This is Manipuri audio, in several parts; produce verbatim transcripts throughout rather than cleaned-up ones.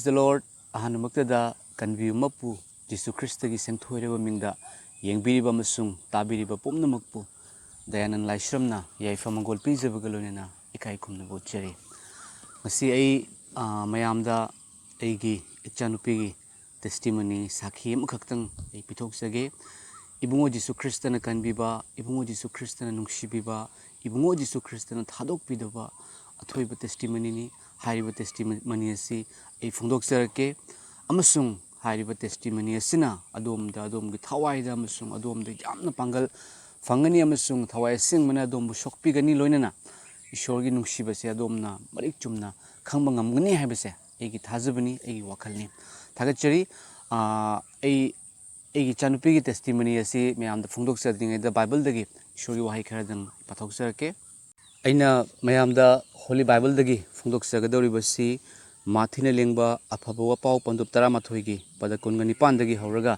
Praise the Lord. ꯑꯍꯥꯟꯕꯃꯛꯇꯗ ꯀꯟꯕꯤꯌꯨ ꯃꯄꯨ ꯖꯤꯁꯨ ꯈ꯭ꯔꯤꯁꯇꯒꯤ ꯁꯦꯡꯊꯣꯏꯔꯕ ꯃꯤꯡꯗ ꯌꯦꯡꯕꯤꯔꯤꯕ ꯑꯃꯁꯨꯡ ꯇꯥꯕꯤꯔꯤꯕ ꯄꯨꯝꯅꯃꯛꯄꯨ ꯗꯌꯥꯅꯟ ꯂꯥꯏꯁ꯭ꯔꯝꯅ ꯌꯥꯏꯐ ꯃꯪꯒꯣꯜ ꯄꯤꯖꯕꯒ ꯂꯣꯏꯅꯅ ꯏꯀꯥꯏ ꯈꯨꯝꯅꯕ ꯎꯠꯆꯔꯤ꯫ ꯉꯁꯤ ꯑꯩ, ꯑ, ꯃꯌꯥꯝꯗ ꯑꯩꯒꯤ ꯏꯆꯥꯅꯨꯄꯤꯒꯤ testimony, ꯁꯥꯈꯤ ꯑꯃꯈꯛꯇꯪ ꯑꯩ ꯄꯤꯊꯣꯛꯆꯒꯦ꯫ ꯏꯕꯨꯡꯉꯣ ꯖꯤꯁꯨ ꯈ꯭ꯔꯤꯁꯇꯅ ꯀꯟꯕꯤꯕ, ꯏꯕꯨꯡꯉꯣ ꯖꯤꯁꯨ ꯈ꯭ꯔꯤꯁꯇꯅ ꯅꯨꯡꯁꯤꯕꯤꯕ, ꯏꯕꯨꯡꯉꯣ ꯖꯤꯁꯨ ꯈ꯭ꯔꯤꯁꯇꯅ ꯊꯥꯗꯣꯛꯄꯤꯗꯕ ꯑꯊꯣꯏꯕ testimonyꯅꯤ꯫ ꯍꯥꯏꯔꯤꯕ testimony ꯑꯁꯤ ꯑꯩ ꯐꯣꯡꯗꯣꯛꯆꯔꯛꯀꯦ, ꯑꯃꯁꯨꯡ ꯍꯥꯏꯔꯤꯕ testimony ꯑꯁꯤꯅ ꯑꯗꯣꯝꯗ, ꯑꯗꯣꯝꯒꯤ ꯊꯋꯥꯏꯗ ꯑꯃꯁꯨꯡ ꯑꯗꯣꯝꯗ ꯌꯥꯝꯅ ꯄꯥꯡꯒꯜ ꯐꯪꯒꯅꯤ, ꯑꯃꯁꯨꯡ ꯊꯋꯥꯏ ꯑꯁꯦꯡꯕꯅ ꯑꯗꯣꯝꯕꯨ ꯁꯣꯛꯄꯤꯒꯅꯤ, ꯂꯣꯏꯅꯅ ꯏꯁꯣꯔꯒꯤ ꯅꯨꯡꯁꯤꯕꯁꯦ ꯑꯗꯣꯝꯅ ꯃꯔꯤꯛ ꯆꯨꯝꯅ ꯈꯪꯕ ꯉꯝꯒꯅꯤ ꯍꯥꯏꯕꯁꯦ ꯑꯩꯒꯤ ꯊꯥꯖꯕꯅꯤ, ꯑꯩꯒꯤ ꯋꯥꯈꯜꯅꯤ꯫ ꯊꯥꯒꯠꯆꯔꯤ꯫ ꯑꯥ, ꯑꯩ, ꯑꯩꯒꯤ ꯏꯆꯥꯅꯨꯄꯤꯒꯤ testimony ꯑꯁꯤ ꯃꯌꯥꯝꯗ ꯐꯣꯡꯗꯣꯛꯆꯗ꯭ꯔꯤꯉꯩꯗ ꯕꯥꯏꯕꯜꯗꯒꯤ ꯏꯁꯣꯔꯒꯤ ꯋꯥꯍꯩ ꯈꯔꯗꯪ ꯄꯥꯊꯣꯛꯆꯔꯛꯀꯦ꯫ ꯑꯩꯅ ꯃꯌꯥꯝꯗ Holy Bibleꯗꯒꯤ ꯐꯣꯡꯗꯣꯛꯆꯒꯗꯧꯔꯤꯕꯁꯤ ꯃꯥꯊꯤꯅ ꯂꯦꯡꯕ ꯑꯐꯕ ꯋꯥꯄꯥꯎ ꯄꯟꯗꯨꯞ ꯇꯔꯥꯃꯥꯊꯣꯏꯒꯤ ꯄꯗ ꯀꯨꯟꯒ ꯅꯤꯄꯥꯟꯗꯒꯤ ꯍꯧꯔꯒ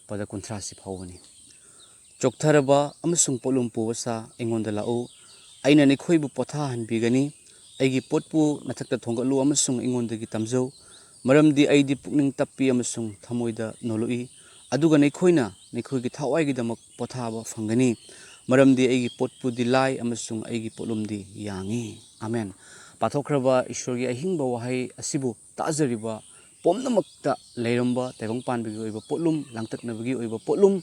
ꯄꯗ ꯀꯨꯟꯊ꯭ꯔꯥꯁꯤ ꯐꯥꯎꯕꯅꯤ꯫ "ꯆꯣꯛꯊꯔꯕ ꯑꯃꯁꯨꯡ ꯄꯣꯠꯂꯨꯝ ꯄꯨꯕ ꯁꯥ, ꯑꯩꯉꯣꯟꯗ ꯂꯥꯛꯎ꯫ ꯑꯩꯅ ꯅꯈꯣꯏꯕꯨ ꯄꯣꯊꯥꯍꯟꯕꯤꯒꯅꯤ꯫ ꯑꯩꯒꯤ ꯄꯣꯠꯄꯨ ꯅꯊꯛꯇ ꯊꯣꯡꯒꯠꯂꯨ ꯑꯃꯁꯨꯡ ꯑꯩꯉꯣꯟꯗꯒꯤ ꯇꯝꯖꯧ, ꯃꯔꯝꯗꯤ ꯑꯩꯗꯤ ꯄꯨꯛꯅꯤꯡ ꯇꯞꯄꯤ ꯑꯃꯁꯨꯡ ꯊꯃꯣꯏꯗ ꯅꯣꯜꯂꯨꯛꯏ꯫ ꯑꯗꯨꯒ ꯅꯈꯣꯏꯅ ꯅꯈꯣꯏꯒꯤ ꯊꯋꯥꯏꯒꯤꯗꯃꯛ ꯄꯣꯊꯥꯕ ꯐꯪꯒꯅꯤ, ꯃꯔꯝꯗꯤ ꯑꯩꯒꯤ ꯄꯣꯠꯄꯨꯗꯤ ꯂꯥꯏ ꯑꯃꯁꯨꯡ ꯑꯩꯒꯤ ꯄꯣꯠꯂꯨꯝꯗꯤ ꯌꯥꯡꯉꯤ꯫" ꯑꯃꯦꯟ꯫ ꯄꯥꯊꯣꯛꯈ꯭ꯔꯕ ꯏꯁꯣꯔꯒꯤ ꯑꯍꯤꯡꯕ ꯋꯥꯍꯩ ꯑꯁꯤꯕꯨ ꯇꯥꯖꯔꯤꯕ ꯄꯨꯝꯅꯃꯛꯇ ꯂꯩꯔꯝꯕ ꯇꯥꯏꯕꯪ ꯄꯥꯟꯕꯒꯤ ꯑꯣꯏꯕ ꯄꯣꯠꯂꯨꯝ, ꯂꯥꯡꯇꯛꯅꯕꯒꯤ ꯑꯣꯏꯕ ꯄꯣꯠꯂꯨꯝ,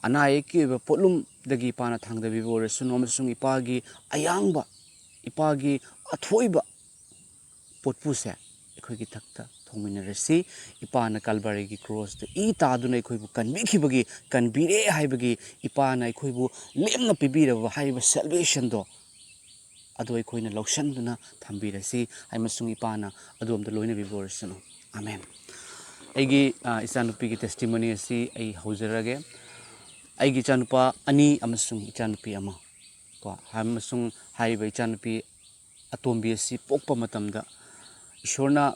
ꯑꯅꯥ ꯑꯌꯦꯛꯀꯤ ꯑꯣꯏꯕ ꯄꯣꯠꯂꯨꯝꯗꯒꯤ ꯏꯄꯥꯅ ꯊꯥꯡꯗꯕꯤꯕ ꯑꯣꯏꯔꯁꯅꯨ, ꯑꯃꯁꯨꯡ ꯏꯄꯥꯒꯤ ꯑꯌꯥꯡꯕ, ꯏꯄꯥꯒꯤ ꯑꯊꯣꯏꯕ ꯄꯣꯠꯄꯨꯁꯦ ꯑꯩꯈꯣꯏꯒꯤ ꯊꯛꯇ ꯊꯣꯡꯃꯤꯟꯅꯔꯁꯤ꯫ ꯏꯄꯥꯅ ꯀꯜꯕꯥꯔꯤꯒꯤ ꯀ꯭ꯔꯣꯁꯇ ꯏ ꯇꯥꯗꯨꯅ ꯑꯩꯈꯣꯏꯕꯨ ꯀꯟꯕꯤꯈꯤꯕꯒꯤ, ꯀꯟꯕꯤꯔꯦ ꯍꯥꯏꯕꯒꯤ, ꯏꯄꯥꯅ ꯑꯩꯈꯣꯏꯕꯨ ꯂꯦꯝꯅ ꯄꯤꯕꯤꯔꯕ ꯍꯥꯏꯔꯤꯕ salvationꯗꯣ, ꯑꯗꯨ ꯑꯩꯈꯣꯏꯅ ꯂꯧꯁꯤꯟꯗꯨꯅ ꯊꯝꯕꯤꯔꯁꯤ, ꯑꯃꯁꯨꯡ ꯏꯄꯥꯅ ꯑꯗꯣꯝꯗ ꯂꯣꯏꯅꯕꯤꯕ ꯑꯣꯏꯔꯁꯅꯨ꯫ ꯑꯃꯦꯟ꯫ ꯑꯩꯒꯤ, ꯑ, ꯏꯆꯥꯅꯨꯄꯤꯒꯤ testimony ꯑꯁꯤ ꯑꯩ ꯍꯧꯖꯔꯒꯦ꯫ ꯑꯩꯒꯤ ꯏꯆꯥꯅꯨꯄꯥ ꯑꯅꯤ ꯑꯃꯁꯨꯡ ꯏꯆꯥꯅꯨꯄꯤ ꯑꯃ ꯀꯣ, ꯑꯃꯁꯨꯡ ꯍꯥꯏꯔꯤꯕ ꯏꯆꯥꯅꯨꯄꯤ ꯑꯇꯣꯝꯕꯤ ꯑꯁꯤ ꯄꯣꯛꯄ ꯃꯇꯝꯗ ꯏꯁꯣꯔꯅ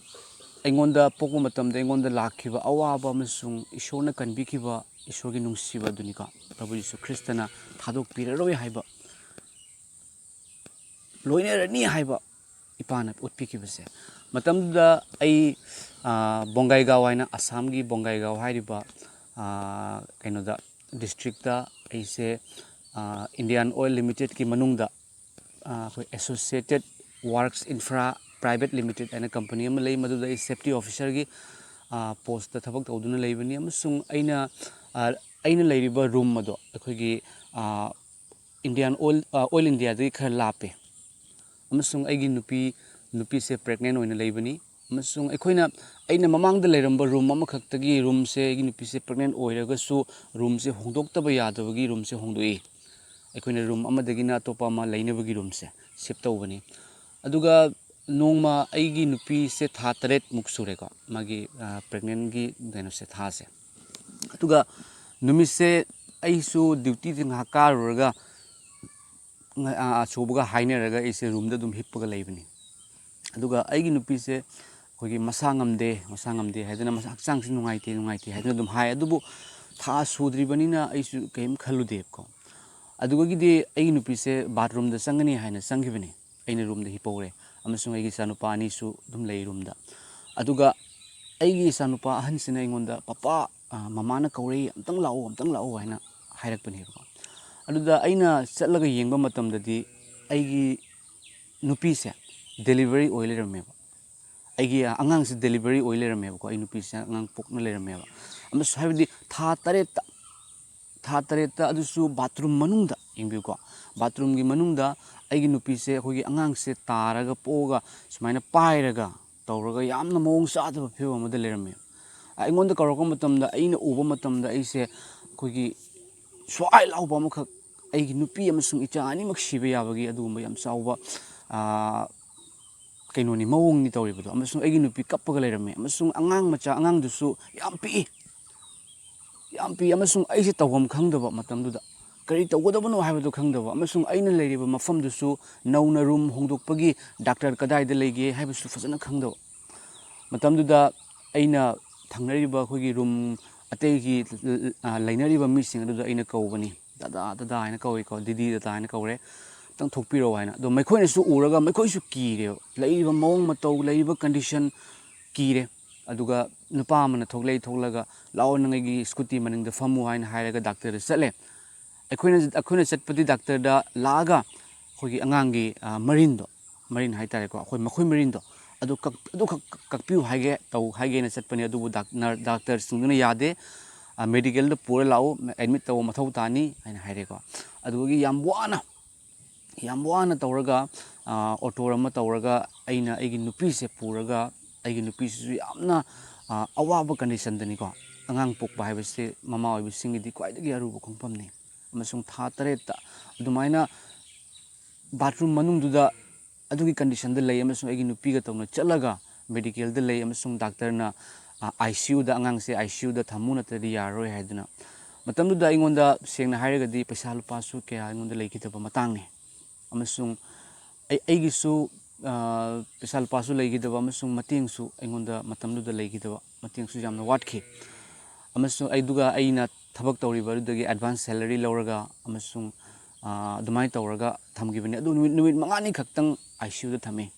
ꯑꯩꯉꯣꯟꯗ, ꯄꯣꯛꯄ ꯃꯇꯝꯗ ꯑꯩꯉꯣꯟꯗ ꯂꯥꯛꯈꯤꯕ ꯑꯋꯥꯕ ꯑꯃꯁꯨꯡ ꯏꯁꯣꯔꯅ ꯀꯟꯕꯤꯈꯤꯕ ꯏꯁꯣꯔꯒꯤ ꯅꯨꯡꯁꯤꯕ ꯑꯗꯨꯅꯤꯀꯣ꯫ ꯄ꯭ꯔꯚꯨ ꯌꯤꯁꯨ ꯈ꯭ꯔꯤꯁꯇꯅ ꯊꯥꯗꯣꯛꯄꯤꯔꯔꯣꯏ ꯍꯥꯏꯕ, ꯂꯣꯏꯅꯔꯅꯤ ꯍꯥꯏꯕ ꯏꯄꯥꯅ ꯎꯠꯄꯤꯈꯤꯕꯁꯦ꯫ ꯃꯇꯝꯗꯨꯗ ꯑꯩ, ꯕꯣꯡꯒꯥꯏꯒꯥꯎ ꯍꯥꯏꯅ, ꯑꯁꯥꯝꯒꯤ ꯕꯣꯡꯒꯥꯏꯒꯥꯎ ꯍꯥꯏꯔꯤꯕ ꯀꯩꯅꯣꯗ, ꯗꯤꯁꯇ꯭ꯔꯤꯛꯇ ꯑꯩꯁꯦ ꯏꯟꯗꯤꯌꯥꯟ ꯑꯣꯏꯜ ꯂꯤꯃꯤꯇꯦꯠꯀꯤ ꯃꯅꯨꯡꯗ ꯑꯩꯈꯣꯏ ꯑꯦꯁꯣꯁꯤꯌꯦꯇꯦꯠ ꯋꯥꯔꯛꯁ ꯏꯟꯐ꯭ꯔꯥ ꯄ꯭ꯔꯥꯏꯚꯦꯠ ꯂꯤꯃꯤꯇꯦꯠ ꯍꯥꯏꯅ ꯀꯝꯄꯅꯤ ꯑꯃ ꯂꯩ꯫ ꯃꯗꯨꯗ ꯑꯩ ꯁꯦꯐꯇꯤ ꯑꯣꯐꯤꯁꯔꯒꯤ ꯄꯣꯁꯇ ꯊꯕꯛ ꯇꯧꯗꯨꯅ ꯂꯩꯕꯅꯤ꯫ ꯑꯃꯁꯨꯡ ꯑꯩꯅ ꯑꯩꯅ ꯂꯩꯔꯤꯕ ꯔꯨꯝ ꯑꯗꯣ ꯑꯩꯈꯣꯏꯒꯤ ꯏꯟꯗꯤꯌꯥꯟ ꯑꯣꯏꯜ ꯑꯣꯏꯜ ꯏꯟꯗꯤꯌꯥꯗꯒꯤ ꯈꯔ ꯂꯥꯞꯄꯦ꯫ ꯑꯃꯁꯨꯡ ꯑꯩꯒꯤ ꯅꯨꯄꯤ ꯅꯨꯄꯤꯁꯦ ꯄ꯭ꯔꯦꯒꯅꯦꯟ ꯑꯣꯏꯅ ꯂꯩꯕꯅꯤ꯫ ꯑꯃꯁꯨꯡ ꯑꯩꯈꯣꯏꯅ ꯑꯩꯅ ꯃꯃꯥꯡꯗ ꯂꯩꯔꯝꯕ ꯔꯨꯝ ꯑꯃꯈꯛꯇꯒꯤ ꯔꯨꯝꯁꯦ, ꯑꯩꯒꯤ ꯅꯨꯄꯤꯁꯦ ꯄ꯭ꯔꯦꯒꯅꯦꯟ ꯑꯣꯏꯔꯒꯁꯨ ꯔꯨꯝꯁꯦ ꯍꯣꯡꯗꯣꯛꯇꯕ ꯌꯥꯗꯕꯒꯤ ꯔꯨꯝꯁꯦ ꯍꯣꯡꯗꯣꯛꯏ꯫ ꯑꯩꯈꯣꯏꯅ ꯔꯨꯝ ꯑꯃꯗꯒꯤꯅ ꯑꯇꯣꯞꯄ ꯑꯃ ꯂꯩꯅꯕꯒꯤ ꯔꯨꯝꯁꯦ ꯁꯤꯞ ꯇꯧꯕꯅꯤ꯫ ꯑꯗꯨꯒ ꯅꯣꯡꯃ ꯑꯩꯒꯤ ꯅꯨꯄꯤꯁꯦ ꯊꯥ ꯇꯔꯦꯠꯃꯨꯛ ꯁꯨꯔꯦꯀꯣ, ꯃꯥꯒꯤ ꯄ꯭ꯔꯦꯒꯅꯦꯟꯒꯤ ꯀꯩꯅꯣꯁꯦ, ꯊꯥꯁꯦ꯫ ꯑꯗꯨꯒ ꯅꯨꯃꯤꯠꯁꯦ ꯑꯩꯁꯨ ꯗ꯭ꯌꯨꯇꯤꯁꯦ ꯉꯥꯏꯍꯥꯛ ꯀꯥꯔꯨꯔꯒ ꯑꯆꯧꯕꯒ ꯍꯥꯏꯅꯔꯒ ꯑꯩꯁꯦ ꯔꯨꯝꯗ ꯑꯗꯨꯝ ꯍꯤꯞꯄꯒ ꯂꯩꯕꯅꯤ꯫ ꯑꯗꯨꯒ ꯑꯩꯒꯤ ꯅꯨꯄꯤꯁꯦ ꯑꯩꯈꯣꯏꯒꯤ ꯃꯁꯥ ꯉꯝꯗꯦ, ꯃꯁꯥ ꯉꯝꯗꯦ ꯍꯥꯏꯗꯅ, ꯃꯁꯥ ꯍꯛꯆꯥꯡꯁꯤ ꯅꯨꯡꯉꯥꯏꯇꯦ, ꯅꯨꯡꯉꯥꯏꯇꯦ ꯍꯥꯏꯗꯅ ꯑꯗꯨꯝ ꯍꯥꯏ꯫ ꯑꯗꯨꯕꯨ ꯊꯥ ꯁꯨꯗ꯭ꯔꯤꯕꯅꯤꯅ ꯑꯩꯁꯨ ꯀꯔꯤꯝ ꯈꯜꯂꯨꯗꯦꯕꯀꯣ꯫ ꯑꯗꯨꯗꯒꯤꯗꯤ ꯑꯩꯒꯤ ꯅꯨꯄꯤꯁꯦ ꯕꯥꯠꯔꯨꯝꯗ ꯆꯪꯒꯅꯤ ꯍꯥꯏꯅ ꯆꯪꯈꯤꯕꯅꯤ꯫ ꯑꯩꯅ ꯔꯨꯝꯗ ꯍꯤꯞꯄꯧꯔꯦ꯫ ꯑꯃꯁꯨꯡ ꯑꯩꯒꯤ ꯏꯆꯥꯅꯨꯄꯥ ꯑꯅꯤꯁꯨ ꯑꯗꯨꯝ ꯂꯩ ꯔꯨꯝꯗ꯫ ꯑꯗꯨꯒ ꯑꯩꯒꯤ ꯏꯆꯥꯅꯨꯄꯥ ꯑꯍꯟꯁꯤꯅ ꯑꯩꯉꯣꯟꯗ, "ꯄꯄꯥ, ꯃꯃꯥꯅ ꯀꯧꯔꯛꯏ, ꯑꯝꯇꯪ ꯂꯥꯛꯑꯣ, ꯑꯝꯇꯪ ꯂꯥꯛꯑꯣ" ꯍꯥꯏꯅ ꯍꯥꯏꯔꯛꯄꯅꯦꯕꯀꯣ꯫ ꯑꯗꯨꯗ ꯑꯩꯅ ꯆꯠꯂꯒ ꯌꯦꯡꯕ ꯃꯇꯝꯗꯗꯤ ꯑꯩꯒꯤ ꯅꯨꯄꯤꯁꯦ ꯗꯦꯂꯤꯚꯔꯤ ꯑꯣꯏ ꯂꯩꯔꯝꯃꯦꯕ꯫ ꯑꯩꯒꯤ ꯑꯉꯥꯡꯁꯦ ꯗꯦꯂꯤꯚꯔꯤ ꯑꯣꯏ ꯂꯩꯔꯝꯃꯦꯕꯀꯣ꯫ ꯑꯩ ꯅꯨꯄꯤꯁꯦ ꯑꯉꯥꯡ ꯄꯣꯛꯅ ꯂꯩꯔꯝꯃꯦꯕ꯫ ꯑꯃꯁꯨ ꯍꯥꯏꯕꯗꯤ ꯊꯥ ꯇꯔꯦꯠꯇ, ꯊꯥ ꯇꯔꯦꯠꯇ, ꯑꯗꯨꯁꯨ ꯕꯥꯠꯔꯨꯝ ꯃꯅꯨꯡꯗ, ꯌꯦꯡꯕꯤꯌꯨꯀꯣ, ꯕꯥꯠꯔꯨꯝꯒꯤ ꯃꯅꯨꯡꯗ ꯑꯩꯒꯤ ꯅꯨꯄꯤꯁꯦ ꯑꯩꯈꯣꯏꯒꯤ ꯑꯉꯥꯡꯁꯦ ꯇꯥꯔꯒ ꯄꯣꯛꯑꯒ ꯁꯨꯃꯥꯏꯅ ꯄꯥꯏꯔꯒ ꯇꯧꯔꯒ ꯌꯥꯝꯅ ꯃꯑꯣꯡ ꯆꯥꯗꯕ ꯐꯤꯕꯝ ꯑꯃꯗ ꯂꯩꯔꯝꯃꯦ꯫ ꯑꯩꯉꯣꯟꯗ ꯀꯧꯔꯛꯄ ꯃꯇꯝꯗ ꯑꯩꯅ ꯎꯕ ꯃꯇꯝꯗ ꯑꯩꯁꯦ ꯑꯩꯈꯣꯏꯒꯤ ꯁ꯭ꯋꯥꯏ ꯂꯥꯎꯕ ꯑꯃꯈꯛ, ꯑꯩꯒꯤ ꯅꯨꯄꯤ ꯑꯃꯁꯨꯡ ꯏꯆꯥ ꯑꯅꯤꯃꯛ ꯁꯤꯕ ꯌꯥꯕꯒꯤ ꯑꯗꯨꯒꯨꯝꯕ ꯌꯥꯝ ꯆꯥꯎꯕ ꯀꯩꯅꯣꯅꯤ, ꯃꯑꯣꯡꯅꯤ ꯇꯧꯔꯤꯕꯗꯣ꯫ ꯑꯃꯁꯨꯡ ꯑꯩꯒꯤ ꯅꯨꯄꯤ ꯀꯞꯄꯒ ꯂꯩꯔꯝꯃꯦ꯫ ꯑꯃꯁꯨꯡ ꯑꯉꯥꯡ ꯃꯆꯥ, ꯑꯉꯥꯡꯗꯨꯁꯨ ꯌꯥꯝ ꯄꯤꯛꯏ, ꯌꯥꯝ ꯄꯤꯛꯏ꯫ ꯑꯃꯁꯨꯡ ꯑꯩꯁꯦ ꯇꯧꯐꯝ ꯈꯪꯗꯕ, ꯃꯇꯝꯗꯨꯗ ꯀꯔꯤ ꯇꯧꯒꯗꯕꯅꯣ ꯍꯥꯏꯕꯗꯨ ꯈꯪꯗꯕ꯫ ꯑꯃꯁꯨꯡ ꯑꯩꯅ ꯂꯩꯔꯤꯕ ꯃꯐꯝꯗꯨꯁꯨ ꯅꯧꯅ ꯔꯨꯝ ꯍꯣꯡꯗꯣꯛꯄꯒꯤ ꯗꯥꯛꯇꯔ ꯀꯗꯥꯏꯗ ꯂꯩꯒꯦ ꯍꯥꯏꯕꯁꯨ ꯐꯖꯅ ꯈꯪꯗꯕ꯫ ꯃꯇꯝꯗꯨꯗ ꯑꯩꯅ ꯊꯪꯅꯔꯤꯕ ꯑꯩꯈꯣꯏꯒꯤ ꯔꯨꯝ ꯑꯇꯩꯒꯤ ꯂꯩꯅꯔꯤꯕ ꯃꯤꯁꯤꯡ ꯑꯗꯨꯗ ꯑꯩꯅ ꯀꯧꯕꯅꯤ꯫ "ꯗꯗꯥ, ꯗꯗꯥ" ꯍꯥꯏꯅ ꯀꯧꯏꯀꯣ, "ꯗꯤꯗꯤ, ꯗꯗꯥ" ꯍꯥꯏꯅ ꯀꯧꯔꯦ꯫ "ꯑꯝꯇꯪ ꯊꯣꯛꯄꯤꯔꯛꯑꯣ" ꯍꯥꯏꯅ꯫ ꯑꯗꯣ ꯃꯈꯣꯏꯅꯁꯨ ꯎꯔꯒ ꯃꯈꯣꯏꯁꯨ ꯀꯤꯔꯦꯕ꯫ ꯂꯩꯔꯤꯕ ꯃꯑꯣꯡ ꯃꯇꯧ, ꯂꯩꯔꯤꯕ ꯀꯟꯗꯤꯁꯟ ꯀꯤꯔꯦ꯫ ꯑꯗꯨꯒ ꯅꯨꯄꯥ ꯑꯃꯅ ꯊꯣꯛꯂꯛꯏ, ꯊꯣꯛꯂꯒ, "ꯂꯥꯛꯑꯣ, ꯅꯪ ꯑꯩꯒꯤ ꯁ꯭ꯀꯨꯇꯤ ꯃꯅꯤꯡꯗ ꯐꯝꯃꯨ" ꯍꯥꯏꯅ ꯍꯥꯏꯔꯒ ꯗꯥꯛꯇꯔꯗ ꯆꯠꯂꯦ꯫ ꯑꯩꯈꯣꯏꯅ, ꯑꯩꯈꯣꯏꯅ ꯆꯠꯄꯗꯤ ꯗꯥꯛꯇꯔꯗ ꯂꯥꯛꯑꯒ ꯑꯩꯈꯣꯏꯒꯤ ꯑꯉꯥꯡꯒꯤ, ꯑ, ꯃꯔꯤꯟꯗꯣ, ꯃꯔꯤꯟ ꯍꯥꯏꯇꯥꯔꯦꯀꯣ, ꯑꯩꯈꯣꯏ ꯃꯈꯣꯏ ꯃꯔꯤꯟꯗꯣ ꯑꯗꯨ ꯀꯛ-, ꯑꯗꯨꯈꯛ ꯀꯛ-, ꯀꯛꯄꯤꯌꯨ ꯍꯥꯏꯒꯦ, ꯇꯧ ꯍꯥꯏꯒꯦꯅ ꯆꯠꯄꯅꯦ꯫ ꯑꯗꯨꯕꯨ ꯗꯥꯛ-, ꯅꯔ-, ꯗꯥꯛꯇꯔꯁꯤꯡꯗꯨꯅ ꯌꯥꯗꯦ, "ꯑ, ꯃꯦꯗꯤꯀꯦꯜꯗ ꯄꯨꯔ ꯂꯥꯛꯎ, ꯑꯦꯗꯃꯤꯠ ꯇꯧꯕ ꯃꯊꯧ ꯇꯥꯅꯤ" ꯍꯥꯏꯅ ꯍꯥꯏꯔꯦꯀꯣ꯫ ꯑꯗꯨꯗꯒꯤ ꯌꯥꯝ ꯋꯥꯅ, ꯌꯥꯝ ꯋꯥꯅ ꯇꯧꯔꯒ, ꯑ, ꯑꯣꯇꯣ ꯑꯃ ꯇꯧꯔꯒ ꯑꯩꯅ ꯑꯩꯒꯤ ꯅꯨꯄꯤꯁꯦ ꯄꯨꯔꯒ, ꯑꯩꯒꯤ ꯅꯨꯄꯤꯁꯤꯁꯨ ꯌꯥꯝꯅ, ꯑ, ꯑꯋꯥꯕ ꯀꯟꯗꯤꯁꯟꯗꯅꯤꯀꯣ꯫ ꯑꯉꯥꯡ ꯄꯣꯛꯄ ꯍꯥꯏꯕꯁꯤ ꯃꯃꯥ ꯑꯣꯏꯕꯁꯤꯡꯒꯤꯗꯤ ꯈ꯭ꯋꯥꯏꯗꯒꯤ ꯑꯔꯨꯕ ꯈꯣꯡꯐꯝꯅꯤ꯫ ꯑꯃꯁꯨꯡ ꯊꯥ ꯇꯔꯦꯠꯇ ꯑꯗꯨꯃꯥꯏꯅ ꯕꯥꯊꯔꯨꯝ ꯃꯅꯨꯡꯗꯨꯗ ꯑꯗꯨꯒꯤ ꯀꯟꯗꯤꯁꯟꯗ ꯂꯩ, ꯑꯃꯁꯨꯡ ꯑꯩꯒꯤ ꯅꯨꯄꯤꯒ ꯇꯧꯅ ꯆꯠꯂꯒ ꯃꯦꯗꯤꯀꯦꯜꯗ ꯂꯩ, ꯑꯃꯁꯨꯡ ꯗꯥꯛꯇꯔꯅ, ꯑ, ICUꯗ, "ꯑꯉꯥꯡꯁꯦ ICUꯗ ꯊꯝꯃꯨ, ꯅꯠꯇ꯭ꯔꯗꯤ ꯌꯥꯔꯔꯣꯏ" ꯍꯥꯏꯗꯨꯅ꯫ ꯃꯇꯝꯗꯨꯗ ꯑꯩꯉꯣꯟꯗ, ꯁꯦꯡꯅ ꯍꯥꯏꯔꯒꯗꯤ, ꯄꯩꯁꯥ ꯂꯨꯄꯥꯁꯨ ꯀꯌꯥ ꯑꯩꯉꯣꯟꯗ ꯂꯩꯈꯤꯗꯕ ꯃꯇꯥꯡꯅꯤ, ꯑꯃꯁꯨꯡ ꯑꯩ, ꯑꯩꯒꯤꯁꯨ, ꯑ, ꯄꯩꯁꯥ ꯂꯨꯄꯥꯁꯨ ꯂꯩꯈꯤꯗꯕ, ꯑꯃꯁꯨꯡ ꯃꯇꯦꯡꯁꯨ ꯑꯩꯉꯣꯟꯗ ꯃꯇꯝꯗꯨꯗ ꯂꯩꯈꯤꯗꯕ, ꯃꯇꯦꯡꯁꯨ ꯌꯥꯝꯅ ꯋꯥꯠꯈꯤ꯫ ꯑꯃꯁꯨꯡ ꯑꯩꯗꯨꯒ ꯑꯩꯅ ꯊꯕꯛ ꯇꯧꯔꯤꯕ ꯑꯗꯨꯗꯒꯤ ꯑꯦꯗꯚꯥꯟꯁ ꯁꯦꯂꯔꯤ ꯂꯧꯔꯒ, ꯑꯃꯁꯨꯡ, ꯑ, ꯑꯗꯨꯃꯥꯏꯅ ꯇꯧꯔꯒ ꯊꯝꯈꯤꯕꯅꯤ꯫ ꯑꯗꯨ ꯅꯨꯃꯤꯠ, ꯅꯨꯃꯤꯠ ꯃꯉꯥꯅꯤ ꯈꯛꯇꯪ ICUꯗ ꯊꯝꯃꯤ꯫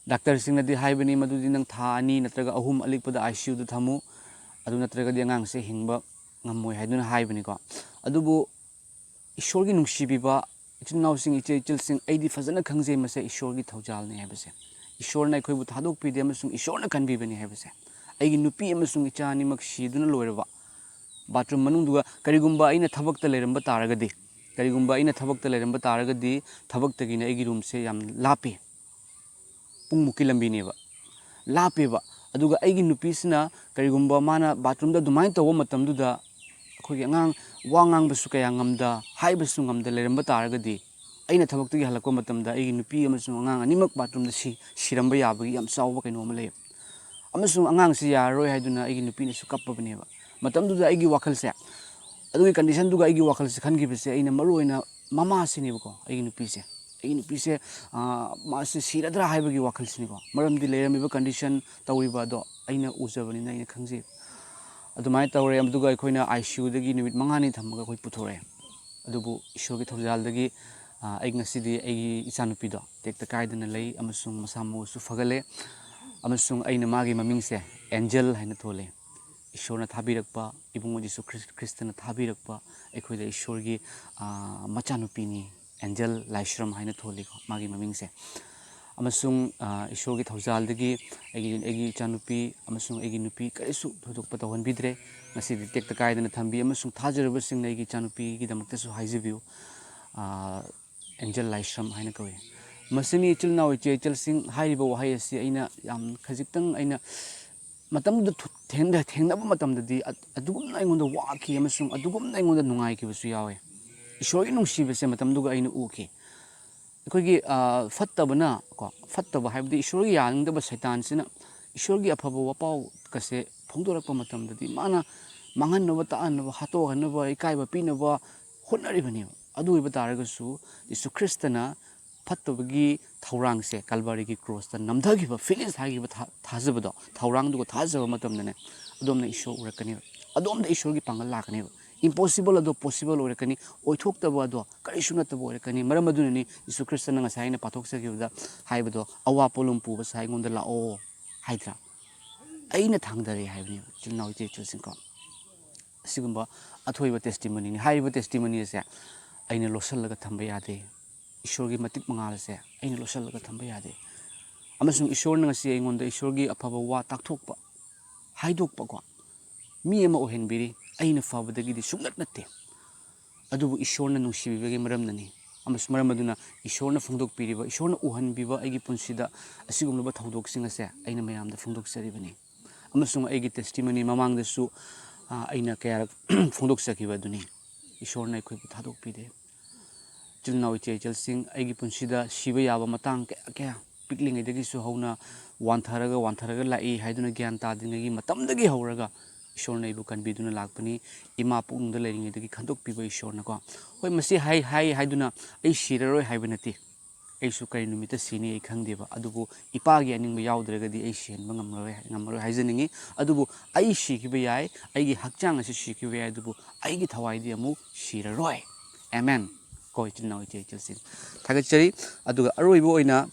ꯗꯥꯛꯇꯔꯁꯤꯡꯅꯗꯤ ꯍꯥꯏꯕꯅꯤ, "ꯃꯗꯨꯗꯤ ꯅꯪ ꯊꯥ ꯑꯅꯤ ꯅꯠꯇ꯭ꯔꯒ ꯑꯍꯨꯝ ꯑꯂꯤꯛꯄꯗ ICUꯗ ꯊꯝꯃꯨ, ꯑꯗꯨ ꯅꯠꯇ꯭ꯔꯒꯗꯤ ꯑꯉꯥꯡꯁꯦ ꯍꯤꯡꯕ ꯉꯝꯃꯣꯏ" ꯍꯥꯏꯗꯨꯅ ꯍꯥꯏꯕꯅꯤꯀꯣ꯫ ꯑꯗꯨꯕꯨ ꯏꯁꯣꯔꯒꯤ ꯅꯨꯡꯁꯤꯕꯤꯕ ꯏꯆꯤꯟ ꯏꯅꯥꯎꯁꯤꯡ, ꯏꯆꯦ ꯏꯆꯜꯁꯤꯡ, ꯑꯩꯗꯤ ꯐꯖꯅ ꯈꯪꯖꯩ ꯃꯁꯦ ꯏꯁꯣꯔꯒꯤ ꯊꯧꯖꯥꯜꯅꯤ ꯍꯥꯏꯕꯁꯦ꯫ ꯏꯁꯣꯔꯅ ꯑꯩꯈꯣꯏꯕꯨ ꯊꯥꯗꯣꯛꯄꯤꯗꯦ ꯑꯃꯁꯨꯡ ꯏꯁꯣꯔꯅ ꯀꯟꯕꯤꯕꯅꯤ ꯍꯥꯏꯕꯁꯦ꯫ ꯑꯩꯒꯤ ꯅꯨꯄꯤ ꯑꯃꯁꯨꯡ ꯏꯆꯥ ꯑꯅꯤꯃꯛ ꯁꯤꯗꯨꯅ ꯂꯣꯏꯔꯕ ꯕꯥꯊꯔꯨꯝ ꯃꯅꯨꯡꯗꯨꯒ, ꯀꯔꯤꯒꯨꯝꯕ ꯑꯩꯅ ꯊꯕꯛꯇ ꯂꯩꯔꯝꯕ ꯇꯥꯔꯒꯗꯤ, ꯀꯔꯤꯒꯨꯝꯕ ꯑꯩꯅ ꯊꯕꯛꯇ ꯂꯩꯔꯝꯕ ꯇꯥꯔꯒꯗꯤ, ꯊꯕꯛꯇꯒꯤꯅ ꯑꯩꯒꯤ ꯔꯨꯝꯁꯦ ꯌꯥꯝ ꯂꯥꯞꯄꯤ, ꯄꯨꯡꯃꯨꯛꯀꯤ ꯂꯝꯕꯤꯅꯦꯕ, ꯂꯥꯞꯄꯦꯕ꯫ ꯑꯗꯨꯒ ꯑꯩꯒꯤ ꯅꯨꯄꯤꯁꯤꯅ ꯀꯔꯤꯒꯨꯝꯕ ꯃꯥꯅ ꯕꯥꯊꯔꯨꯝꯗ ꯑꯗꯨꯃꯥꯏꯅ ꯇꯧꯕ ꯃꯇꯝꯗꯨꯗ, ꯑꯩꯈꯣꯏꯒꯤ ꯑꯉꯥꯡ ꯋꯥ ꯉꯥꯡꯕꯁꯨ ꯀꯌꯥ ꯉꯝꯗ, ꯍꯥꯏꯕꯁꯨ ꯉꯝꯗ ꯂꯩꯔꯝꯕ ꯇꯥꯔꯒꯗꯤ, ꯑꯩꯅ ꯊꯕꯛꯇꯒꯤ ꯍꯜꯂꯛꯄ ꯃꯇꯝꯗ ꯑꯩꯒꯤ ꯅꯨꯄꯤ ꯑꯃꯁꯨꯡ ꯑꯉꯥꯡ ꯑꯅꯤꯃꯛ ꯕꯥꯊꯔꯨꯝꯗ ꯁꯤ-, ꯁꯤꯔꯝꯕ ꯌꯥꯕꯒꯤ ꯌꯥꯝ ꯆꯥꯎꯕ ꯀꯩꯅꯣ ꯑꯃ ꯂꯩ꯫ ꯑꯃꯁꯨꯡ ꯑꯉꯥꯡꯁꯤ ꯌꯥꯔꯔꯣꯏ ꯍꯥꯏꯗꯨꯅ ꯑꯩꯒꯤ ꯅꯨꯄꯤꯅꯁꯨ ꯀꯞꯄꯕꯅꯦꯕ꯫ ꯃꯇꯝꯗꯨꯗ ꯑꯩꯒꯤ ꯋꯥꯈꯜꯁꯦ, ꯑꯗꯨꯒꯤ ꯀꯟꯗꯤꯁꯟꯗꯨꯒ ꯑꯩꯒꯤ ꯋꯥꯈꯜꯁꯦ ꯈꯟꯈꯤꯕꯁꯦ, ꯑꯩꯅ ꯃꯔꯨꯑꯣꯏꯅ ꯃꯃꯥꯁꯤꯅꯦꯕꯀꯣ, ꯑꯩꯒꯤ ꯅꯨꯄꯤꯁꯦ꯫ ꯑꯩꯒꯤ ꯅꯨꯄꯤꯁꯦ, ꯑꯥ, ꯃꯥꯁꯦ ꯁꯤꯔꯗ꯭ꯔꯥ ꯍꯥꯏꯕꯒꯤ ꯋꯥꯈꯜꯁꯤꯅꯤꯀꯣ꯫ ꯃꯔꯝꯗꯤ ꯂꯩꯔꯝꯃꯤꯕ ꯀꯟꯗꯤꯁꯟ ꯇꯧꯔꯤꯕ ꯑꯗꯣ ꯑꯩꯅ ꯎꯖꯕꯅꯤꯅ ꯑꯩꯅ ꯈꯪꯖꯩ꯫ ꯑꯗꯨꯃꯥꯏꯅ ꯇꯧꯔꯦ꯫ ꯑꯗꯨꯒ ꯑꯩꯈꯣꯏꯅ ICUꯗꯒꯤ ꯅꯨꯃꯤꯠ ꯃꯉꯥꯅꯤ ꯊꯝꯃꯒ ꯑꯩꯈꯣꯏ ꯄꯨꯊꯣꯔꯛꯑꯦ꯫ ꯑꯗꯨꯕꯨ ꯏꯁꯣꯔꯒꯤ ꯊꯧꯖꯥꯜꯗꯒꯤ, ꯑꯥ, ꯑꯩ ꯉꯁꯤꯗꯤ ꯑꯩꯒꯤ ꯏꯆꯥꯅꯨꯄꯤꯗꯣ ꯇꯦꯛꯇ ꯀꯥꯏꯗꯅ ꯂꯩ ꯑꯃꯁꯨꯡ ꯃꯁꯥ ꯃꯎꯁꯨ ꯐꯒꯠꯂꯦ꯫ ꯑꯃꯁꯨꯡ ꯑꯩꯅ ꯃꯥꯒꯤ ꯃꯃꯤꯡꯁꯦ ꯑꯦꯟꯖꯦꯜ ꯍꯥꯏꯅ ꯊꯣꯜꯂꯤ꯫ ꯏꯁꯣꯔꯅ ꯊꯥꯕꯤꯔꯛꯄ, ꯏꯕꯨꯡꯉꯣ ꯖꯤꯁꯨ ꯈ꯭ꯔꯤꯁ-, ꯈ꯭ꯔꯤꯁꯇꯅ ꯊꯥꯕꯤꯔꯛꯄ ꯑꯩꯈꯣꯏꯗ ꯏꯁꯣꯔꯒꯤ, ꯑ, ꯃꯆꯥꯅꯨꯄꯤꯅꯤ꯫ ꯑꯦꯟꯖꯦꯜ ꯂꯥꯏꯁ꯭ꯔꯝ ꯍꯥꯏꯅ ꯊꯣꯜꯂꯤꯀꯣ ꯃꯥꯒꯤ ꯃꯃꯤꯡꯁꯦ꯫ ꯑꯃꯁꯨꯡ, ꯑ, ꯏꯁꯣꯔꯒꯤ ꯊꯧꯖꯥꯜꯗꯒꯤ ꯑꯩꯒꯤ, ꯑꯩꯒꯤ ꯏꯆꯥꯅꯨꯄꯤ ꯑꯃꯁꯨꯡ ꯑꯩꯒꯤ ꯅꯨꯄꯤ ꯀꯔꯤꯁꯨ ꯊꯣꯏꯗꯣꯛꯄ ꯇꯧꯍꯟꯕꯤꯗ꯭ꯔꯦ꯫ ꯉꯁꯤꯗꯤ ꯇꯦꯛꯇ ꯀꯥꯏꯗꯅ ꯊꯝꯕꯤ ꯑꯃꯁꯨꯡ ꯊꯥꯖꯔꯕꯁꯤꯡꯅ ꯑꯩꯒꯤ ꯏꯆꯥꯅꯨꯄꯤꯒꯤꯗꯃꯛꯇꯁꯨ ꯍꯥꯏꯖꯕꯤꯌꯨ꯫ ꯑ, ꯑꯦꯟꯖꯦꯜ ꯂꯥꯏꯁ꯭ꯔꯝ ꯍꯥꯏꯅ ꯀꯧꯏ꯫ ꯃꯁꯤꯅꯤ ꯏꯆꯤꯜ ꯏꯅꯥꯎ ꯏꯆꯦ ꯏꯆꯜꯁꯤꯡ ꯍꯥꯏꯔꯤꯕ ꯋꯥꯍꯩ ꯑꯁꯤ ꯑꯩꯅ ꯌꯥꯝ ꯈꯖꯤꯛꯇꯪ ꯑꯩꯅ ꯃꯇꯝꯗꯨꯗ ꯊꯨ-, ꯊꯦꯡꯅ-, ꯊꯦꯡꯅꯕ ꯃꯇꯝꯗꯗꯤ ꯑ-, ꯑꯗꯨꯒꯨꯝꯅ ꯑꯩꯉꯣꯟꯗ ꯋꯥꯈꯤ ꯑꯃꯁꯨꯡ ꯑꯗꯨꯒꯨꯝꯅ ꯑꯩꯉꯣꯟꯗ ꯅꯨꯡꯉꯥꯏꯈꯤꯕꯁꯨ ꯌꯥꯎꯋꯦ꯫ ꯏꯁꯣꯔꯒꯤ ꯅꯨꯡꯁꯤꯕꯁꯦ ꯃꯇꯝꯗꯨꯒ ꯑꯩꯅ ꯎꯈꯤ꯫ ꯑꯩꯈꯣꯏꯒꯤ, ꯑ, ꯐꯠꯇꯕꯅ ꯀꯣ, ꯐꯠꯇꯕ ꯍꯥꯏꯕꯗꯤ ꯏꯁꯣꯔꯒꯤ ꯌꯥꯅꯤꯡꯗꯕ ꯁꯩꯇꯥꯟꯁꯤꯅ ꯏꯁꯣꯔꯒꯤ ꯑꯐꯕ ꯋꯥꯄꯥꯎꯒꯁꯦ ꯐꯣꯡꯗꯣꯔꯛꯄ ꯃꯇꯝꯗꯗꯤ ꯃꯥꯅ ꯃꯥꯡꯍꯟꯅꯕ, ꯇꯥꯛꯍꯟꯅꯕ, ꯍꯥꯠꯇꯣꯛꯍꯟꯅꯕ, ꯏꯀꯥꯏꯕ ꯄꯤꯅꯕ ꯍꯣꯠꯅꯔꯤꯕꯅꯦꯕ꯫ ꯑꯗꯨ ꯑꯣꯏꯕ ꯇꯥꯔꯒꯁꯨ ꯖꯤꯁꯨ ꯈ꯭ꯔꯤꯁꯇꯅ ꯐꯠꯇꯕꯒꯤ ꯊꯧꯔꯥꯡꯁꯦ ꯀꯜꯕꯥꯔꯤꯒꯤ ꯀ꯭ꯔꯣꯁꯇ ꯅꯝꯊꯈꯤꯕ, ꯐꯤꯂꯤꯡꯁ ꯍꯥꯏꯈꯤꯕ ꯊꯥ-, ꯊꯥꯖꯕꯗꯣ, ꯊꯧꯔꯥꯡꯗꯨꯒ ꯊꯥꯖꯕ ꯃꯇꯝꯗꯅꯦ, ꯑꯗꯣꯝꯅ ꯏꯁꯣꯔ ꯎꯔꯛꯀꯅꯦꯕ, ꯑꯗꯣꯝꯗ ꯏꯁꯣꯔꯒꯤ ꯄꯥꯡꯒꯜ ꯂꯥꯛꯀꯅꯦꯕ꯫ ꯏꯝꯄꯣꯁꯤꯕꯜ ꯑꯗꯣ ꯄꯣꯁꯤꯕꯜ ꯑꯣꯏꯔꯛꯀꯅꯤ, ꯑꯣꯏꯊꯣꯛꯇꯕ ꯑꯗꯣ ꯀꯔꯤꯁꯨ ꯅꯠꯇꯕ ꯑꯣꯏꯔꯛꯀꯅꯤ꯫ ꯃꯔꯝ ꯑꯗꯨꯅꯅꯤ ꯖꯤꯁꯨ ꯈ꯭ꯔꯤꯁꯇꯅ ꯉꯁꯥꯏ ꯑꯩꯅ ꯄꯥꯊꯣꯛꯆꯈꯤꯕꯗ ꯍꯥꯏꯕꯗꯣ, "ꯑꯋꯥ ꯄꯣꯠꯂꯨꯝ ꯄꯨꯕꯁꯦ ꯑꯩꯉꯣꯟꯗ ꯂꯥꯛꯑꯣ" ꯍꯥꯏꯗ꯭ꯔꯥ? ꯑꯩꯅ ꯊꯥꯡꯗꯔꯦ ꯍꯥꯏꯕꯅꯦꯕ, ꯏꯆꯤꯜ ꯏꯅꯥꯎ ꯏꯆꯦ ꯏꯆꯜꯁꯤꯡꯀꯣ꯫ ꯑꯁꯤꯒꯨꯝꯕ ꯑꯊꯣꯏꯕ ꯇꯦꯁꯇꯤꯃꯣꯅꯤꯅꯤ꯫ ꯍꯥꯏꯔꯤꯕ ꯇꯦꯁꯇꯤꯃꯣꯅꯤ ꯑꯁꯦ ꯑꯩꯅ ꯂꯣꯠꯁꯤꯜꯂꯒ ꯊꯝꯕ ꯌꯥꯗꯦ꯫ ꯏꯁꯣꯔꯒꯤ ꯃꯇꯤꯛ ꯃꯉꯥꯜ ꯑꯁꯦ ꯑꯩꯅ ꯂꯣꯠꯁꯤꯜꯂꯒ ꯊꯝꯕ ꯌꯥꯗꯦ꯫ ꯑꯃꯁꯨꯡ ꯏꯁꯣꯔꯅ ꯉꯁꯤ ꯑꯩꯉꯣꯟꯗ ꯏꯁꯣꯔꯒꯤ ꯑꯐꯕ ꯋꯥ ꯇꯥꯛꯊꯣꯛꯄ, ꯍꯥꯏꯗꯣꯛꯄꯀꯣ, ꯃꯤ ꯑꯃ ꯑꯣꯏꯍꯟꯕꯤꯔꯤ꯫ ꯑꯩꯅ ꯐꯕꯗꯒꯤꯗꯤ ꯁꯨꯡꯅꯠ ꯅꯠꯇꯦ꯫ ꯑꯗꯨꯕꯨ ꯏꯁꯣꯔꯅ ꯅꯨꯡꯁꯤꯕꯤꯕꯒꯤ ꯃꯔꯝꯅꯅꯤ꯫ ꯑꯃꯁꯨꯡ ꯃꯔꯝ ꯑꯗꯨꯅ ꯏꯁꯣꯔꯅ ꯐꯣꯡꯗꯣꯛꯄꯤꯔꯤꯕ, ꯏꯁꯣꯔꯅ ꯎꯍꯟꯕꯤꯕ ꯑꯩꯒꯤ ꯄꯨꯟꯁꯤꯗ ꯑꯁꯤꯒꯨꯝꯂꯕ ꯊꯧꯗꯣꯛꯁꯤꯡ ꯑꯁꯦ ꯑꯩꯅ ꯃꯌꯥꯝꯗ ꯐꯣꯡꯗꯣꯛꯆꯔꯤꯕꯅꯤ꯫ ꯑꯃꯁꯨꯡ ꯑꯩꯒꯤ ꯇꯦꯁꯇꯤꯃꯣꯅꯤ ꯃꯃꯥꯡꯗꯁꯨ, ꯑ, ꯑꯩꯅ ꯀꯌꯥꯔꯛ ꯐꯣꯡꯗꯣꯛꯆꯈꯤꯕ ꯑꯗꯨꯅꯤ꯫ ꯏꯁꯣꯔꯅ ꯑꯩꯈꯣꯏꯕꯨ ꯊꯥꯗꯣꯛꯄꯤꯗꯦ꯫ ꯏꯆꯤꯜ ꯏꯅꯥꯎ ꯏꯆꯦ ꯏꯆꯜꯁꯤꯡ, ꯑꯩꯒꯤ ꯄꯨꯟꯁꯤꯗ ꯁꯤꯕ ꯌꯥꯕ ꯃꯇꯥꯡ ꯀꯌꯥ ꯀꯌꯥ, ꯄꯤꯛꯂꯤꯉꯩꯗꯒꯤꯁꯨ ꯍꯧꯅ ꯋꯥꯟꯊꯔꯒ, ꯋꯥꯟꯊꯔꯒ ꯂꯥꯛꯏ ꯍꯥꯏꯗꯨꯅ ꯒ꯭ꯌꯥꯟ ꯇꯥꯗ꯭ꯔꯤꯉꯩꯒꯤ ꯃꯇꯝꯗꯒꯤ ꯍꯧꯔꯒ ꯏꯁꯣꯔꯅ ꯑꯩꯕꯨ ꯀꯟꯕꯤꯗꯨꯅ ꯂꯥꯛꯄꯅꯤ꯫ ꯏꯃꯥ ꯄꯨꯛꯅꯨꯡꯗ ꯂꯩꯔꯤꯉꯩꯗꯒꯤ ꯈꯟꯗꯣꯛꯄꯤꯕ ꯏꯁꯣꯔꯅꯀꯣ꯫ ꯍꯣꯏ, ꯃꯁꯤ ꯍꯥꯏ, ꯍꯥꯏ ꯍꯥꯏꯗꯨꯅ ꯑꯩ ꯁꯤꯔꯔꯣꯏ ꯍꯥꯏꯕ ꯅꯠꯇꯦ꯫ ꯑꯩꯁꯨ ꯀꯔꯤ ꯅꯨꯃꯤꯠꯇ ꯁꯤꯅꯤ ꯑꯩ ꯈꯪꯗꯦꯕ꯫ ꯑꯗꯨꯕꯨ ꯏꯄꯥꯒꯤ ꯑꯅꯤꯡꯕ ꯌꯥꯎꯗ꯭ꯔꯒꯗꯤ ꯑꯩ ꯁꯤꯍꯟꯕ ꯉꯝꯃꯔꯣꯏ, ꯉꯝꯃꯔꯣꯏ ꯍꯥꯏꯖꯅꯤꯡꯉꯤ꯫ ꯑꯗꯨꯕꯨ ꯑꯩ ꯁꯤꯈꯤꯕ ꯌꯥꯏ, ꯑꯩꯒꯤ ꯍꯛꯆꯥꯡ ꯑꯁꯤ ꯁꯤꯈꯤꯕ ꯌꯥꯏ, ꯑꯗꯨꯕꯨ ꯑꯩꯒꯤ ꯊꯋꯥꯏꯗꯤ ꯑꯃꯨꯛ ꯁꯤꯔꯔꯣꯏ꯫ ꯑꯦꯃꯦꯟ꯫ ꯀꯣ, ꯏꯆꯤꯜ ꯏꯅꯥꯎ ꯏꯆꯦ ꯏꯆꯜꯁꯤꯡ, ꯊꯥꯒꯠꯆꯔꯤ꯫ ꯑꯗꯨꯒ ꯑꯔꯣꯏꯕ ꯑꯣꯏꯅ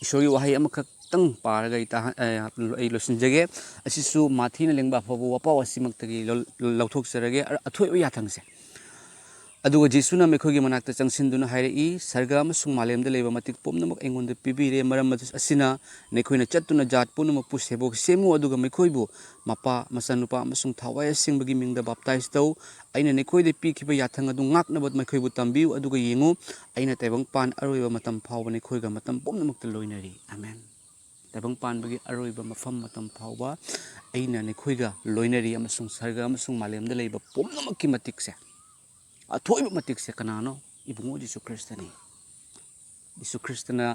ꯏꯁꯣꯔꯒꯤ ꯋꯥꯍꯩ ꯑꯃꯈꯛ ꯈꯤꯇꯪ ꯄꯥꯔꯒ ꯑꯩ ꯇꯥꯍ-, ꯑꯦ, ꯑꯩ ꯂꯣꯏꯁꯤꯟꯖꯒꯦ꯫ ꯑꯁꯤꯁꯨ ꯃꯥꯊꯤꯅ ꯂꯦꯡꯕ ꯑꯐꯕ ꯋꯥꯄꯥꯎ ꯑꯁꯤꯃꯛꯇꯒꯤ ꯂꯧ-, ꯂꯧꯊꯣꯛꯆꯔꯒꯦ꯫ ꯑ-, ꯑꯊꯣꯏꯕ ꯌꯥꯊꯪꯁꯦ꯫ ꯑꯗꯨꯒ ꯖꯤꯁꯨꯅ ꯃꯈꯣꯏꯒꯤ ꯃꯅꯥꯛꯇ ꯆꯪꯁꯤꯟꯗꯨꯅ ꯍꯥꯏꯔꯛꯏ, "ꯁꯔꯒ ꯑꯃꯁꯨꯡ ꯃꯥꯂꯦꯝꯗ ꯂꯩꯕ ꯃꯇꯤꯛ ꯄꯨꯝꯅꯃꯛ ꯑꯩꯉꯣꯟꯗ ꯄꯤꯕꯤꯔꯦ꯫ ꯃꯔꯝ ꯑꯗꯨ-, ꯑꯁꯤꯅ ꯅꯈꯣꯏꯅ ꯆꯠꯇꯨꯅ ꯖꯥꯠ ꯄꯨꯝꯅꯃꯛꯄꯨ ꯁꯦꯕꯣꯛ ꯁꯦꯝꯃꯨ, ꯑꯗꯨꯒ ꯃꯈꯣꯏꯕꯨ ꯃꯄꯥ, ꯃꯆꯥꯅꯨꯄꯥ ꯑꯃꯁꯨꯡ ꯊꯋꯥꯏ ꯑꯁꯦꯡꯕꯒꯤ ꯃꯤꯡꯗ ꯕꯥꯞꯇꯥꯏꯖ ꯇꯧ꯫ ꯑꯩꯅ ꯅꯈꯣꯏꯗ ꯄꯤꯈꯤꯕ ꯌꯥꯊꯪ ꯑꯗꯨ ꯉꯥꯛꯅꯕ ꯃꯈꯣꯏꯕꯨ ꯇꯝꯕꯤꯌꯨ, ꯑꯗꯨꯒ ꯌꯦꯡꯉꯨ, ꯑꯩꯅ ꯇꯥꯏꯕꯪꯄꯥꯟ ꯑꯔꯣꯏꯕ ꯃꯇꯝ ꯐꯥꯎꯕ ꯅꯈꯣꯏꯒ ꯃꯇꯝ ꯄꯨꯝꯅꯃꯛꯇ ꯂꯣꯏꯅꯔꯤ꯫" ꯑꯃꯦꯟ꯫ ꯇꯥꯏꯕꯪ ꯄꯥꯟꯕꯒꯤ ꯑꯔꯣꯏꯕ ꯃꯐꯝ ꯃꯇꯝ ꯐꯥꯎꯕ ꯑꯩꯅ ꯅꯈꯣꯏꯒ ꯂꯣꯏꯅꯔꯤ, ꯑꯃꯁꯨꯡ ꯁꯔꯒ ꯑꯃꯁꯨꯡ ꯃꯥꯂꯦꯝꯗ ꯂꯩꯕ ꯄꯨꯝꯅꯃꯛꯀꯤ ꯃꯇꯤꯛꯁꯦ, ꯑꯊꯣꯏꯕ ꯃꯇꯤꯛꯁꯦ ꯀꯅꯥꯅꯣ? ꯏꯕꯨꯡꯉꯣ ꯖꯤꯁꯨ ꯈ꯭ꯔꯤꯁꯇꯅꯤ꯫ ꯖꯤꯁꯨ ꯈ꯭ꯔꯤꯁꯇꯅ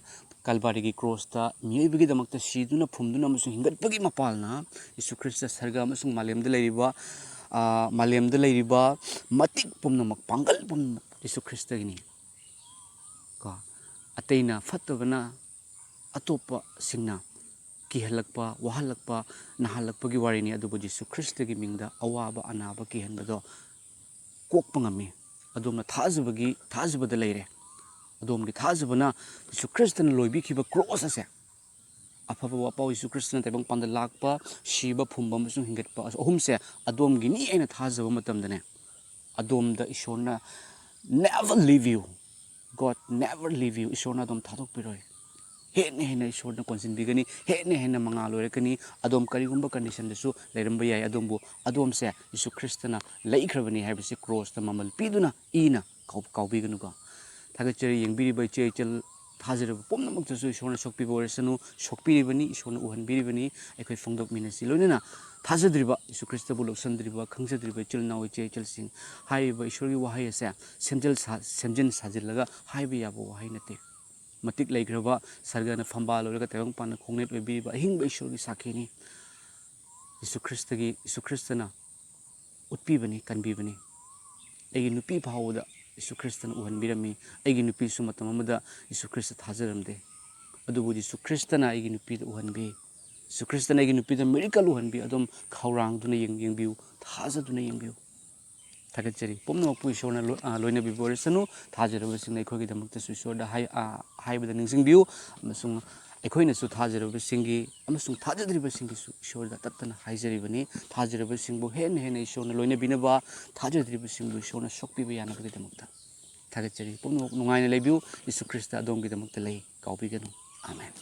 ꯀꯜꯕꯥꯔꯤꯒꯤ ꯀ꯭ꯔꯣꯁꯇ ꯃꯤꯑꯣꯏꯕꯒꯤꯗꯃꯛꯇ ꯁꯤꯗꯨꯅ, ꯐꯨꯝꯗꯨꯅ ꯑꯃꯁꯨꯡ ꯍꯤꯡꯒꯠꯄꯒꯤ ꯃꯄꯥꯜꯅ ꯖꯤꯁꯨ ꯈ꯭ꯔꯤꯁꯇ ꯁꯔꯒ ꯑꯃꯁꯨꯡ ꯃꯥꯂꯦꯝꯗ ꯂꯩꯔꯤꯕ, ꯑ, ꯃꯥꯂꯦꯝꯗ ꯂꯩꯔꯤꯕ ꯃꯇꯤꯛ ꯄꯨꯝꯅꯃꯛ, ꯄꯥꯡꯒꯜ ꯄꯨꯝꯅꯃꯛ ꯖꯤꯁꯨ ꯈ꯭ꯔꯤꯁꯇꯒꯤꯅꯤ꯫ ꯀꯣ, ꯑꯇꯩꯅ ꯐꯠꯇꯕꯅ, ꯑꯇꯣꯞꯄꯁꯤꯡꯅ ꯀꯤꯍꯜꯂꯛꯄ, ꯋꯥꯍꯜꯂꯛꯄ, ꯅꯥꯍꯜꯂꯛꯄꯒꯤ ꯋꯥꯔꯤꯅꯤ, ꯑꯗꯨꯕꯨ ꯖꯤꯁꯨ ꯈ꯭ꯔꯤꯁꯇꯒꯤ ꯃꯤꯡꯗ ꯑꯋꯥꯕ ꯑꯅꯥꯕ ꯀꯤꯍꯟꯕꯗꯣ ꯀꯣꯛꯄ ꯉꯝꯃꯤ꯫ ꯑꯗꯣꯝꯅ ꯊꯥꯖꯕꯒꯤ, ꯊꯥꯖꯕꯗ ꯂꯩꯔꯦ꯫ ꯑꯗꯣꯝꯒꯤ ꯊꯥꯖꯕꯅ ꯖꯤꯁꯨ ꯈ꯭ꯔꯤꯁꯇꯅ ꯂꯣꯏꯕꯤꯈꯤꯕ ꯀ꯭ꯔꯣꯁ ꯑꯁꯦ, ꯑꯐꯕ ꯋꯥꯄꯥꯎ ꯖꯤꯁꯨ ꯈ꯭ꯔꯤꯁꯇꯅ ꯇꯥꯏꯕꯪꯄꯥꯟꯗ ꯂꯥꯛꯄ, ꯁꯤꯕ, ꯐꯨꯝꯕ ꯑꯃꯁꯨꯡ ꯍꯤꯡꯒꯠꯄ ꯑꯍꯨꯝꯁꯦ ꯑꯗꯣꯝꯒꯤꯅꯤ ꯍꯥꯏꯅ ꯊꯥꯖꯕ ꯃꯇꯝꯗꯅꯦ, ꯑꯗꯣꯝꯗ ꯏꯁꯣꯔꯅ never leave you, God never leave you, ꯏꯁꯣꯔꯅ ꯑꯗꯣꯝ ꯊꯥꯗꯣꯛꯄꯤꯔꯣꯏ꯫ ꯍꯦꯟꯅ ꯍꯦꯟꯅ ꯏꯁꯣꯔꯅ ꯀꯣꯟꯁꯤꯟꯕꯤꯒꯅꯤ, ꯍꯦꯟꯅ ꯍꯦꯟꯅ ꯃꯉꯥꯜ ꯑꯣꯏꯔꯛꯀꯅꯤ꯫ ꯑꯗꯣꯝ ꯀꯔꯤꯒꯨꯝꯕ ꯀꯟꯗꯤꯁꯟꯗꯁꯨ ꯂꯩꯔꯝꯕ ꯌꯥꯏ, ꯑꯗꯣꯝꯕꯨ, ꯑꯗꯣꯝꯁꯦ ꯖꯤꯁꯨ ꯈ꯭ꯔꯤꯁꯇꯅ ꯂꯩꯈ꯭ꯔꯕꯅꯤ ꯍꯥꯏꯕꯁꯤ ꯀ꯭ꯔꯣꯁꯇ ꯃꯃꯜ ꯄꯤꯗꯨꯅ ꯏꯅ ꯀꯥꯎ-, ꯀꯥꯎꯕꯤꯒꯅꯨꯀꯣ꯫ ꯊꯥꯒꯠꯆꯔꯤ, ꯌꯦꯡꯕꯤꯔꯤꯕ ꯏꯆꯦ ꯏꯆꯜ, ꯊꯥꯖꯔꯕ ꯄꯨꯝꯅꯃꯛꯇꯁꯨ ꯏꯁꯣꯔꯅ ꯁꯣꯛꯄꯤꯕ ꯑꯣꯏꯔꯁꯅꯨ, ꯁꯣꯛꯄꯤꯔꯤꯕꯅꯤ, ꯏꯁꯣꯔꯅ ꯎꯍꯟꯕꯤꯔꯤꯕꯅꯤ꯫ ꯑꯩꯈꯣꯏ ꯐꯣꯡꯗꯣꯛꯃꯤꯟꯅꯁꯤ꯫ ꯂꯣꯏꯅꯅ ꯊꯥꯖꯗ꯭ꯔꯤꯕ, ꯖꯤꯁꯨ ꯈ꯭ꯔꯤꯁꯇꯕꯨ ꯂꯧꯁꯤꯟꯗ꯭ꯔꯤꯕ, ꯈꯪꯖꯗ꯭ꯔꯤꯕ ꯏꯆꯤꯜ ꯏꯅꯥꯎ ꯏꯆꯦ ꯏꯆꯜꯁꯤꯡ, ꯍꯥꯏꯔꯤꯕ ꯏꯁꯣꯔꯒꯤ ꯋꯥꯍꯩ ꯑꯁꯦ ꯁꯦꯝꯖꯤꯜ ꯁꯥ-, ꯁꯦꯝꯖꯤꯟ ꯁꯥꯖꯤꯜꯂꯒ ꯍꯥꯏꯕ ꯌꯥꯕ ꯋꯥꯍꯩ ꯅꯠꯇꯦ꯫ ꯃꯇꯤꯛ ꯂꯩꯈ꯭ꯔꯕ ꯁꯔꯒꯅ ꯐꯝꯕꯥꯜ ꯑꯣꯏꯔꯒ ꯇꯥꯏꯕꯪ ꯄꯥꯟꯗ ꯈꯣꯡꯅꯦꯠ ꯑꯣꯏꯕꯤꯔꯤꯕ ꯑꯍꯤꯡꯕ ꯏꯁꯣꯔꯒꯤ ꯁꯥꯈꯤꯅꯤ꯫ ꯖꯤꯁꯨ ꯈ꯭ꯔꯤꯁꯇꯒꯤ, ꯖꯤꯁꯨ ꯈ꯭ꯔꯤꯁꯇꯅ ꯎꯠꯄꯤꯕꯅꯤ, ꯀꯟꯕꯤꯕꯅꯤ꯫ ꯑꯩꯒꯤ ꯅꯨꯄꯤ ꯐꯥꯎꯕꯗ ꯖꯤꯁꯨ ꯈ꯭ꯔꯤꯁꯇꯅ ꯎꯍꯟꯕꯤꯔꯝꯃꯤ꯫ ꯑꯩꯒꯤ ꯅꯨꯄꯤꯁꯨ ꯃꯇꯝ ꯑꯃꯗ ꯖꯤꯁꯨ ꯈ꯭ꯔꯤꯁꯇ ꯊꯥꯖꯔꯝꯗꯦ, ꯑꯗꯨꯕꯨ ꯖꯤꯁꯨ ꯈ꯭ꯔꯤꯁꯇꯅ ꯑꯩꯒꯤ ꯅꯨꯄꯤꯗ ꯎꯍꯟꯕꯤ꯫ ꯖꯤꯁꯨ ꯈ꯭ꯔꯤꯁꯇꯅ ꯑꯩꯒꯤ ꯅꯨꯄꯤꯗ miracle ꯎꯍꯟꯕꯤ꯫ ꯑꯗꯨꯝ ꯈꯧꯔꯥꯡꯗꯨꯅ ꯌꯦꯡ-, ꯌꯦꯡꯕꯤꯌꯨ, ꯊꯥꯖꯗꯨꯅ ꯌꯦꯡꯕꯤꯌꯨ꯫ ꯊꯥꯒꯠꯆꯔꯤ꯫ ꯄꯨꯝꯅꯃꯛꯄꯨ ꯏꯁꯣꯔꯅ ꯂꯣ-, ꯑ, ꯂꯣꯏꯅꯕꯤꯕ ꯑꯣꯏꯔꯁꯅꯨ꯫ ꯊꯥꯖꯔꯕꯁꯤꯡꯅ ꯑꯩꯈꯣꯏꯒꯤꯗꯃꯛꯇꯁꯨ ꯏꯁꯣꯔꯗ ꯍꯥꯏ-, ꯑ, ꯍꯥꯏꯕꯗ ꯅꯤꯡꯁꯤꯡꯕꯤꯌꯨ, ꯑꯃꯁꯨꯡ ꯑꯩꯈꯣꯏꯅꯁꯨ ꯊꯥꯖꯔꯕꯁꯤꯡꯒꯤ ꯑꯃꯁꯨꯡ ꯊꯥꯖꯗ꯭ꯔꯤꯕꯁꯤꯡꯒꯤꯁꯨ ꯏꯁꯣꯔꯗ ꯇꯠꯇꯅ ꯍꯥꯏꯖꯔꯤꯕꯅꯤ꯫ ꯊꯥꯖꯔꯕꯁꯤꯡꯕꯨ ꯍꯦꯟꯅ ꯍꯦꯟꯅ ꯏꯁꯣꯔꯅ ꯂꯣꯏꯅꯕꯤꯅꯕ, ꯊꯥꯖꯗ꯭ꯔꯤꯕꯁꯤꯡꯕꯨ ꯏꯁꯣꯔꯅ ꯁꯣꯛꯄꯤꯕ ꯌꯥꯅꯕꯒꯤꯗꯃꯛꯇ ꯊꯥꯒꯠꯆꯔꯤ꯫ ꯄꯨꯝꯅꯃꯛ ꯅꯨꯡꯉꯥꯏꯅ ꯂꯩꯕꯤꯌꯨ꯫ ꯌꯤꯁꯨ ꯈ꯭ꯔꯤꯁꯇ ꯑꯗꯣꯝꯒꯤꯗꯃꯛꯇ ꯂꯩ꯫ ꯀꯥꯎꯕꯤꯒꯅꯨ꯫ ꯑꯥꯃꯦꯟ꯫